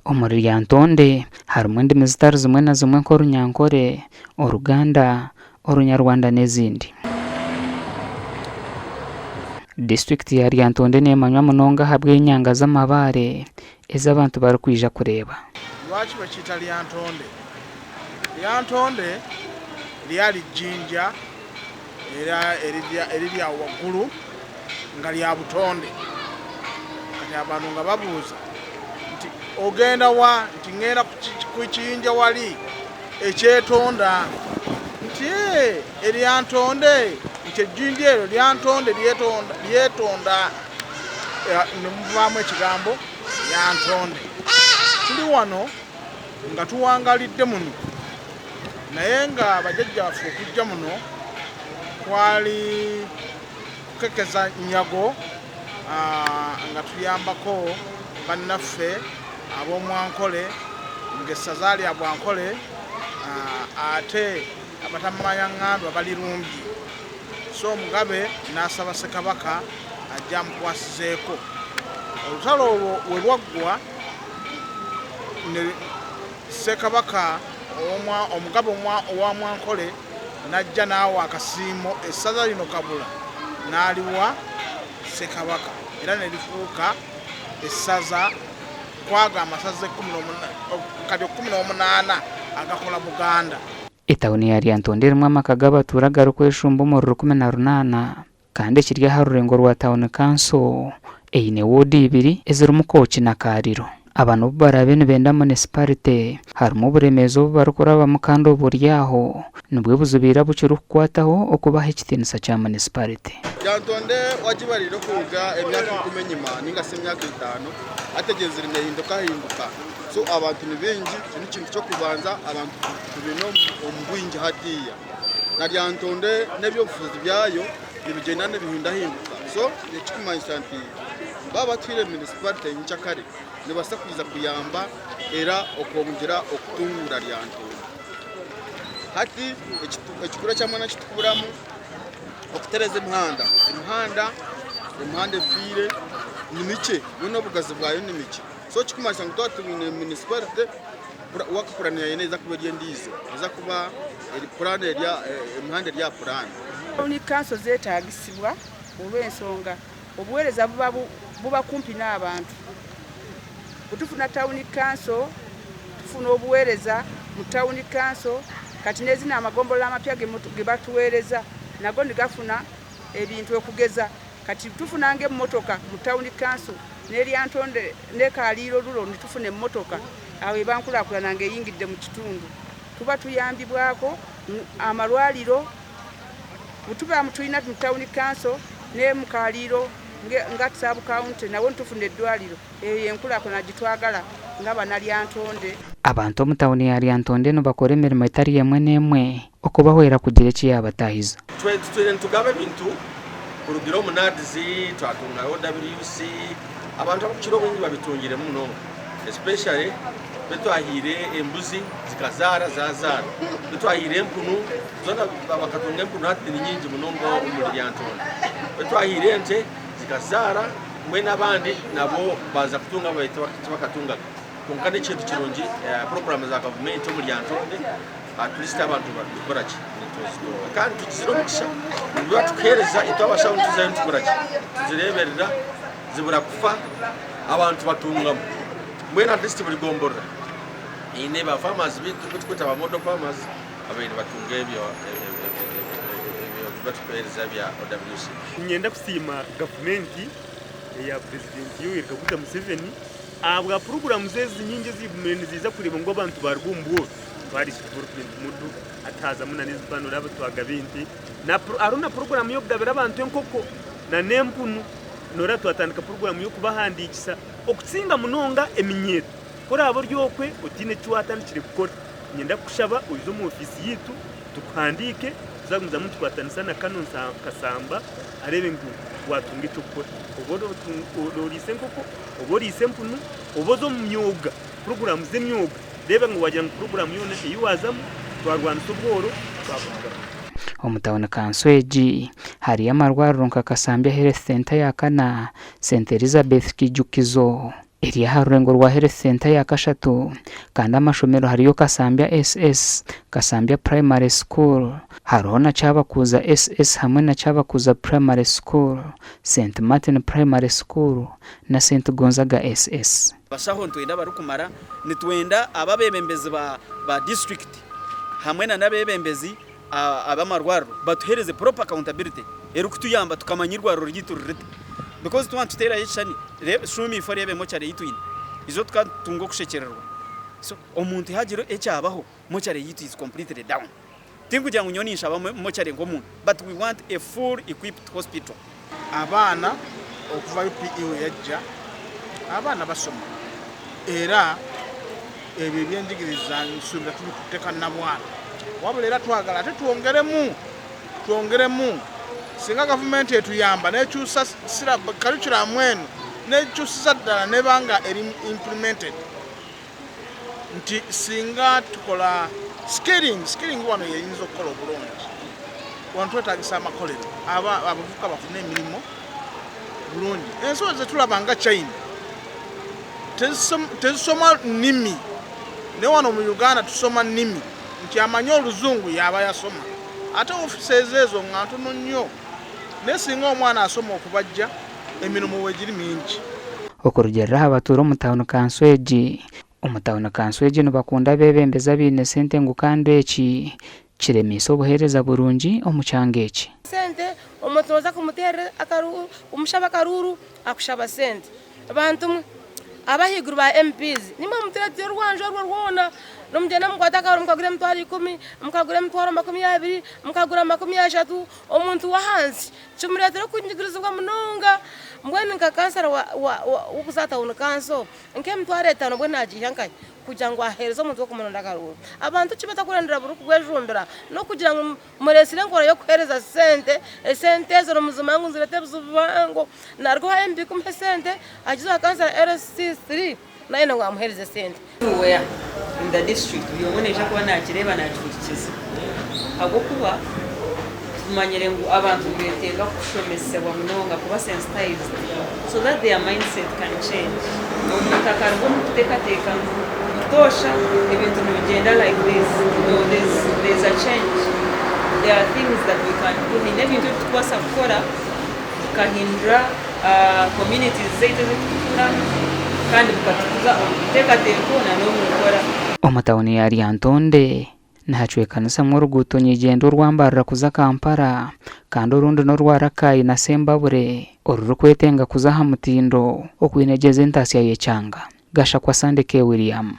Omuri Lyantonde harimu endimi zitari zimwe na zimwe nk'Orunyankore, Oruganda, Orunyarwanda n'ezindi. Disiturikiti ya Lyantonde neemanywa munonga ahabw'enyanga z'amabaare ezi abantu barikwija kureeba. Lwaki bakiita Lyantonde? Lyantonde ryari jjinja era eriri awo waggulu nga lya butonde. Kati abantu nga babuuza nti ogenda wa? Nti ngenda ku kiyinja wali ekyetonda. Nti ee eryantonde? Nti ejjinja eryo lyantonde lyetonda. Ne muvaamu ekigambo lyantonde. Tuli wano nga tuwangalidde muno naye nga bajjajja baffe okujja muno kwali kukekeza nyago nga tuyambako bannaffe ab'omwankole ng'essaza lya Bwankole ate abatamanya ngandwa balirumbye so omugabe n'asaba Ssekabaka ajje amukwasizeeko. Olutalo olwo we lwaggwa ne Ssekabaka Omugabe owa Mwankole n'ajja n'awa akasiimo essaza lino Kabula n'aliwa Ssekabaka era ne lifuuka essaza kwago amasaza kati ekkumi n'omunaana agakola Buganda. Etawuni ya Lyantonde erimu amaka g'abatuura agarikweshumba omuri 18. Kandi ekiri aha rurengo rwa tauni kanso eine woodi ibiri ezirimu Kooki na Kaariro. Aba n'obu baraabe nibenda munisiparite, harimu oburemeezi obu barikurabamu kandi oburi aho nibwo buzibaire bukirikukwataho okubaha ekitiinisa kya munisiparite. Lyantonde wagibarire okuruga emyaka ikumi enyima ninga shi emyaka etano hati egyenzire nehindukahinduka so abantu nibaingi eki nekintu kyokubanza abantu tubaine omu bwingi hatiya. Na Lyantonde n'eby'obufuzi byayo nibigyenda nibihindahinduka so ekirikumanyisa nti baaba batuhaire munisiparite nyenkyakare nibabaasa kwija kuyamba era okwongyera okutunguura Lyantonde. Hati ekikuru eky'amaani eki turikuburamu okutereeza emihanda, emihanda emihanda efiire ni mikye mbwenu obugazi bwayo ni mikye so ekirikumanyisa ngu twaba twine munisiparite Work plan yaayo neeza kuba eri endiijo, neeza kuba eri plan eri emihanda eri aha plan. Tawuni kanso zeetaagisibwa olw'ensonga obuweereza buba buba kumpi n'abantu. Bwe tufuna tawuni kanso tufuna obuweereza mu tawuni kanso kati n'ezino amagombolola amapya ge batuweereza nago ne gafuna ebintu okugeza Kati tufuna ng'emmotoka mu tawuni kanso n'e Lyantonde ne Kaaliiro Rural ne tufuna emmotoka awo eba nkulaakulana ng'eyingidde mu kitundu. Tuba tuyambibwako amalwaliro bwe tuba tulina mu tawuni kanso ne mu Kaaliiro nga sub county nawo ne tufuna eddwaliro. Eyo y'enkulaakulana gye twagala nga Banalyantonde. Abantu omu tauni ya Lyantonde nibakora emirimo etari emwe n'emwe okubahwera kugira eki yaabataahiza. Tutwire nitugaba ebintu kurugira omu NAADS, twatunga OWC, abantu abarikukira obwingi babitungiremu munonga especially abu twahaire embuzi zikazaara zaazaara, abu twahaire empunu zoona bakatunga empunu hati ni nyingi munonga omuri Lyantonde, abu twahaire ente zikazaara mbwenu abandi nabo baaza kutunga tibakatungaga kwonka n'ekintu kirungi puroguraamu za gavumenti omu Lyantonde at least abantu barikukora ki nituzitunga kandi tugizire omugisha ngu batukuheereza itwe abashaho nituzayo nitukora ki tuzireeberera zibura kufa abantu batungamu mbwenu at least buri gomborora eine ba farmers baitu abu turikweta ba model farmers abaire nibatunga ebyo ebi barikuheereza ebya OWC. Niinyenda kusiima gavumenti eya Purezidenti Yoweri Kaguta Museveni ahabwa puroguraamu ezi nyingi ezigumire niziiza kureeba ngu abantu baaruga omu bworo. Parish Development Model, hati haazamu nana ezi noreeba twagaba ente, hariho na puroguraamu y'okugabira abantu enkoko nana empunu, noreeba twatandika puroguraamu y'okubahandiikisa okusinga munonga eminyeeto. Ku oraabe ori okwe otaine eki waatandikire kukora, niinyenda kukushaba oije omu ofiisi yaitu tukuhandiike tuzagumizamu nitukwatanisa na Canon Kasamba areebe ngu waatunga eky'okukora. Oba oriise enkoko, oba oriise empunu, oba oza omu myoga, puroguraamu z'emyoga, reeba ngu waagira ngu puroguraamu yoona ei waazamu twarwanisa obworo twaburugamu. Omu tauni kanso egi hariyo amarwariro nka Kasambya Health Centre ya kana, St Elizabeth Kijukizo. Eri aha rurengo rwa Health Centre ya kashatu kandi amashomero hariyo Kasambya SS, Kasambya Primary School, hariho na Kyabakuuza SS hamwe na Kyabakuuza Primary School, Saint Martin Primary School na Saint Gonzaga SS. Abashaho nitwenda abarikumara, nitwenda abo abebembezi ba ba district hamwe na n'abebembezi ab'amarwariro batuhereze proper accountability erikutuyamba tukamanya irwariro ryaitu riri rita because twaba nituteerayo ekishushani shuuma ifo oreebe mochari ei twine ijo tukatunga okushekyererwa so omuntu yaagira ekyabaho mochari yaitu is completely down. Tinkugira ngu nyowe ninshaba mochari nk'omuntu but we want a full equipped hospital. Abaana okuva UPE weyajja abaana basoma era ebyo ebyenjigiriza nsuubira tubikutte kannabwana wabula era twagala ate twongeremu twongeremu singa gavumenti etuyamba nekyusa curriculum eno nekyusiza ddala neba nga eri implemented nti singa tukola skilling, skilling wano yeyinza okukola obulungi. Wano twetagisa amakolero, abavubuka bafune emirimu bulungi. Ensi zetulaba nga China tezisoma nnimi, naye wano mu Uganda tusoma nnimi nti amanyi oluzungu yaba yasoma, ate offices ezo nga ntono nnyo, naye singa omwana asoma okubajja emirimu wegiri mingi. Okurugiirira aha batuura omu tauni kanso egi, omu tauni kanso egi nibakunda abeebembezi abaine sente ngu kandi eki kiremiise obuheereza burungi omu kyanga eki. Sente omuntu noza kumuterera akaruru kumushaba akaruru akushaba sente bantu mwe abahaiguru ba MPs nimwe muturetire orwanju orwo rwona nimugyenda mukwata akaruru mukagura emitwaro ikumi mukagura emitwaro 20 mukagura 30 omuntu wahansi Kimureetera okunyigirizibwa munonga. Mbwenu nka kansara w'okuza aha tawuni kanso, nk'emitwaro etaano mbwenu naagiiha nkahi kugira ngu aheereze omuntu w'okumuronda akaruuru? Abantu ki batakurondera burikugwejumbira n'okugira ngu mureetsire enkora y'okuheereza sente, esente ezo nimuzimanya ngu nizireeta ebizibu bihango. Naaruga owa MP kumuha esente, agize owa kansara LC3 naayenda ngu amuheereze esente. Everywhere in the district buri omwe naija kuba nakireeba nakihurikiza ahabw'okuba tumanyire ngu abantu nibetenga kushomesebwa munonga kuba sensitized so that their mindset can change. Omuntu akaruga omu kuteekateeka ngu butoosha ebintu nibigyenda like this, no there is a change, there are things that we can do, haine ebintu ebi turikubaasa kukora bikahindura communities zaitu ezi turikuturamu kandi bikatukuza omu biteekateeko n'omu nkora. Omu tauni ya Lyantonde nihacwekanisamu oruguuto nyigyendwa orwa Mbarara kuza Kampala kandi orundi n'orwa Rakai na Sembabure orurikwetenga kuza aha mutindo okwinegyeza entaasya y'ekyanga. Gashakwa Sande K. William.